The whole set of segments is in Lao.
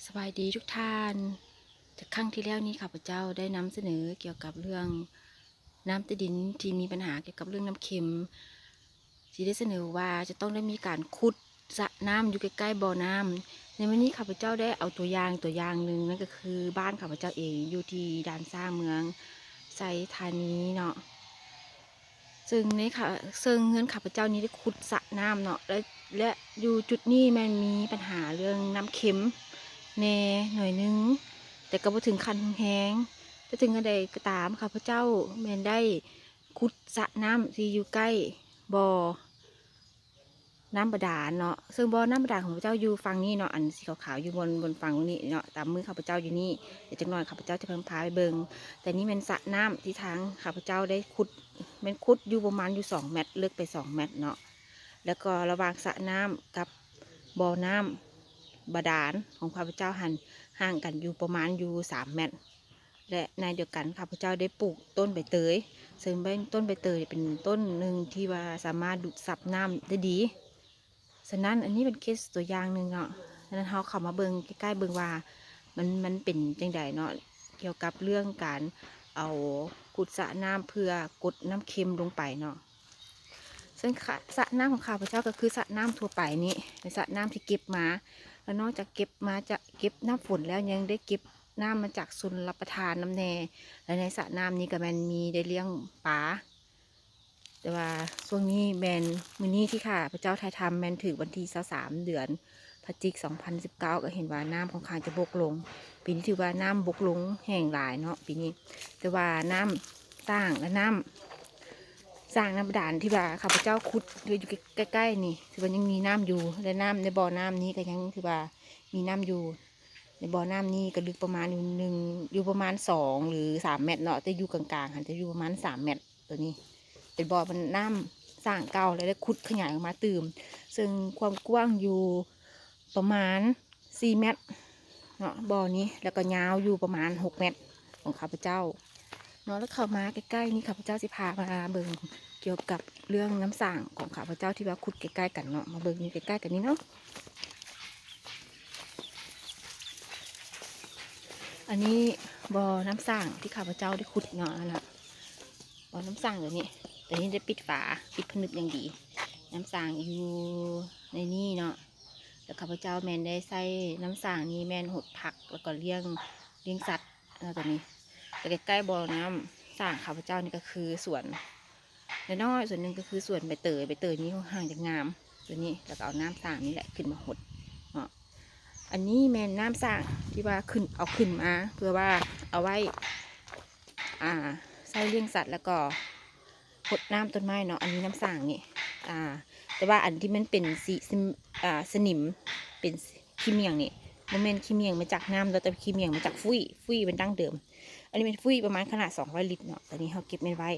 ສະບາຍດີທຸກທ່ານ. ຈາກຄັ້ງທີ່ແລ້ວນີ້ ຂ້າພະເຈົ້າໄດ້ນຳສະເໜີກ່ຽວກັບເລື່ອງນ້ຳໃຕ້ດິນທີ່ມີບັນຫາກ່ຽວກັບເລື່ອງນ້ຳເຄັມ ທີ່ໄດ້ສະເໜີວ່າຈະຕ້ອງໄດ້ມີການຂຸດສະນ້ຳຢູ່ໃກ້ໆບໍ່ນ້ຳ. ໃນມື້ນີ້ຂ້າພະເຈົ້າໄດ້ເອົາຕົວຢ່າງ ຕົວຢ່າງໜຶ່ງ ນັ້ນກໍຄືບ້ານຂ້າພະເຈົ້າເອງ ຢູ່ທີ່ດ່ານຊ້າງ ເມືອງໄຊທານີເນາະ. ເຊິ່ງໃນ ເຊິ່ງເຮືອນຂ້າພະເຈົ້ານີ້ໄດ້ຂຸດສະນ້ຳເນາະ ແລະ ແລະ ຢູ່ຈຸດນີ້ແມ່ນມີບັນຫາເລື່ອງນ້ຳເຄັມແດ່ໜ້ອຍໜຶ່ງ ແຕ່ກໍບໍ່ເຖິງຂັ້ນຮຸນແຮງ. ແຕ່ເຖິງຢ່າງໃດກໍຕາມ ຂ້າພະເຈົ້າແມ່ນໄດ້ຂຸດສະນ້ຳທີ່ຢູ່ໃກ້ບໍ່ ນ້ຳບາດານເນາະ. ເຊິ່ງບໍ່ນ້ຳບາດານຂອງຂ້າພະເຈົ້າຢູ່ຝັ່ງນີ້ເນາະ ອັນສີຂາວໆຢູ່ບົນ ບົນຝັ່ງນີ້ເນາະ ຕາມມືຂ້າພະເຈົ້າຢູ່ນີ້. ດຽວຈັກໜ່ອຍຂ້າພະເຈົ້າຈະພາໄປເບິ່ງ. ແຕ່ນີ້ແມ່ນສະນ້ຳທີ່ທາງຂ້າພະເຈົ້າໄດ້ຂຸດ ແມ່ນຂຸດຢູ່ປະມານຢູ່ສອງແມັດ ເລິກໄປສອງແມັດເນາະ. ແລ້ວກໍລະຫວ່າງສະນ້ຳກັບບໍ່ນ້ຳບາດານຂອງຂ້າພະເຈົ້າຫັ້ນ ຫ່າງກັນຢູ່ປະມານຢູ່ສາມແມັດ. ແລະ ໃນດຽວກັນ ຂ້າພະເຈົ້າໄດ້ປູກຕົ້ນໃບເຕີຍ ເຊິ່ງໃບ ຕົ້ນໃບເຕີຍເປັນຕົ້ນໜຶ່ງທີ່ວ່າສາມາດດູດຊັບນ້ຳໄດ້ດີ. ສະນັ້ນ ອັນນີ້ເປັນເຄສຕົວຢ່າງໜຶ່ງເນາະ. ສະນັ້ນ ເຮົາເຂົ້າມາເບິ່ງໃກ້ໆເບິ່ງວ່າມັນ ມັນເປັນຈັ່ງໃດເນາະ ກ່ຽວກັບເລື່ອງການເອົາຂຸດສະນ້ຳເພື່ອກົດນ້ຳເຄັມລົງໄປເນາະ. ເຊິ່ງ ສະ ສະນ້ຳຂອງຂ້າພະເຈົ້າກໍຄືສະນ້ຳທົ່ວໄປນີ້ ເປັນສະນ້ຳທີ່ເກັບມາ ແລະ ນອກຈາກເກັບມາ ຈາກເກັບນ້ຳຝົນແລ້ວ ຍັງໄດ້ເກັບນ້ຳມາຈາກຊົນລະປະທານນຳແດ່. ແລະ ໃນສະນ້ຳນີ້ກໍແມ່ນມີໄດ້ລ້ຽງປາ. ແຕ່ວ່າຊ່ວງນີ້ແມ່ນ ມື້ນີ້ທີ່ຂ້າພະເຈົ້າຖ່າຍທຳແມ່ນຖືກວັນທີຊາວສາມ ເດືອນພະຈິກ ສອງພັນສິບເກົ້າ ກໍເຫັນວ່ານ້ຳຂ້ອນຂ້າງຈະບົກລົງ. ປີນີ້ຖືວ່ານ້ຳບົກລົງແຮງຫຼາຍເນາະ ປີນີ້. ແຕ່ວ່ານ້ຳສ້າງ ແລະ ນ້ຳ ສ້າງນ້ຳບາດານທີ່ວ່າຂ້າພະເຈົ້າຂຸດຢູ່ໃກ້ໆນີ້ ຖືວ່າຍັງມີນ້ຳຢູ່ ແລະ ນ້ຳໃນບໍ່ນ້ຳນີ້ກໍຍັງຖືວ່າມີນ້ຳຢູ່. ໃນບໍ່ນ້ຳນີ້ກໍເລິກປະມານຢູ່ໜຶ່ງ ຢູ່ປະມານສອງ ຫຼື ສາມແມັດເນາະ ແຕ່ຢູ່ກາງໆຫັ້ນຈະຢູ່ປະມານສາມແມັດ. ໂຕນີ້ເປັນບໍ່ ມັນນ້ຳສ້າງເກົ່າ ແລ້ວໄດ້ຂຸດຂະຫຍາຍອອກມາຕື່ມ ເຊິ່ງຄວາມກວ້າງຢູ່ປະມານສີ່ແມັດເນາະ ບໍ່ນີ້ ແລ້ວກໍຍາວຢູ່ປະມານຫົກແມັດຂອງຂ້າພະເຈົ້າເນາະ. ແລ້ວເຂົ້າມາໃກ້ໆນີ້ ຂ້າພະເຈົ້າຊິພາມາເບິ່ງກ່ຽວກັບເລື່ອງນ້ຳສ້າງຂອງຂ້າພະເຈົ້າທີ່ວ່າຂຸດໃກ້ໆກັນເນາະ. ມາເບິ່ງຢູ່ໃກ້ໆກັນນີ້ເນາະ. ອັນນີ້ບໍ່ນ້ຳສ້າງທີ່ຂ້າພະເຈົ້າໄດ້ຂຸດເນາະ ອັນນະ ບໍ່ນ້ຳສ້າງຕົວນີ້ ຕົວນີ້ໄດ້ປິດຝາ ປິດຜະນຶກຢ່າງດີ. ນ້ຳສ້າງຢູ່ໃນນີ້ເນາະ ແລ້ວຂ້າພະເຈົ້າແມ່ນໄດ້ໃຊ້ນ້ຳສ້າງນີ້ແມ່ນຫົດຜັກ ແລ້ວກໍລ້ຽງ ລ້ຽງສັດເນາະ ຕົວນີ້. ແລ້ວໃກ້ໆບໍ່ນ້ຳສ້າງຂ້າພະເຈົ້ານີ້ກໍຄືສວນ ນ້ອຍໆ ສ່ວນໜຶ່ງກໍຄືສວນໃບເຕີຍ ໃບເຕີຍນີ້ຂ້ອນຂ້າງຈະງາມຕົວນີ້ ແລ້ວກໍເອົານ້ຳສ້າງນີ້ແຫຼະຂຶ້ນມາຫົດເນາະ. ອັນນີ້ແມ່ນນ້ຳສ້າງທີ່ວ່າຂຶ້ນ ເອົາຂຶ້ນມາເພື່ອວ່າເອົາໄວ້ ອ່າ ໃຊ້ລ້ຽງສັດ ແລ້ວກໍຫົດນ້ຳຕົ້ນໄມ້ເນາະ. ອັນນີ້ນ້ຳສ້າງນີ້ ອ່າ ແຕ່ວ່າອັນທີ່ມັນເປັນສີ ສີ ອ່າ ສະໜິມ ເປັນຂີ້ໝ້ຽງນີ້ ບໍ່ແມ່ນຂີ້ໝ້ຽງມາຈາກນ້ຳເນາະ ແຕ່ຂີ້ໝ້ຽງມາຈາກຟຸ້ຍ ຟຸ້ຍມັນດັ້ງເດີມ. ອັນນີ້ແມ່ນຟຸ້ຍປະມານຂະໜາດສອງຮ້ອຍລິດເນາະ ຕອນນີ້ເຮົາເກັບແມ່ນໄວ້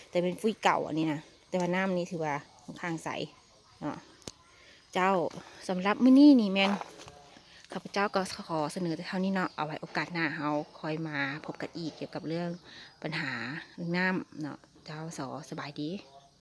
ແຕ່ເປັນຟຸ້ຍເກົ່າອັນນີ້ນະ ແຕ່ວ່ານ້ຳນີ້ຖືວ່າຂ້ອນຂ້າງໃສເນາະ. ເຈົ້າ ສຳລັບມື້ນີ້ນີ້ແມ່ນ ຂ້າພະເຈົ້າກໍຂໍສະເໜີແຕ່ເທົ່ານີ້ເນາະ. ເອົາໄວ້ໂອກາດໜ້າເຮົາຄ່ອຍມາພົບກັນອີກກ່ຽວກັບເລື່ອງບັນຫາເລື່ອງນ້ຳເນາະ. ເຈົ້າ ສ ສະບາຍດີ.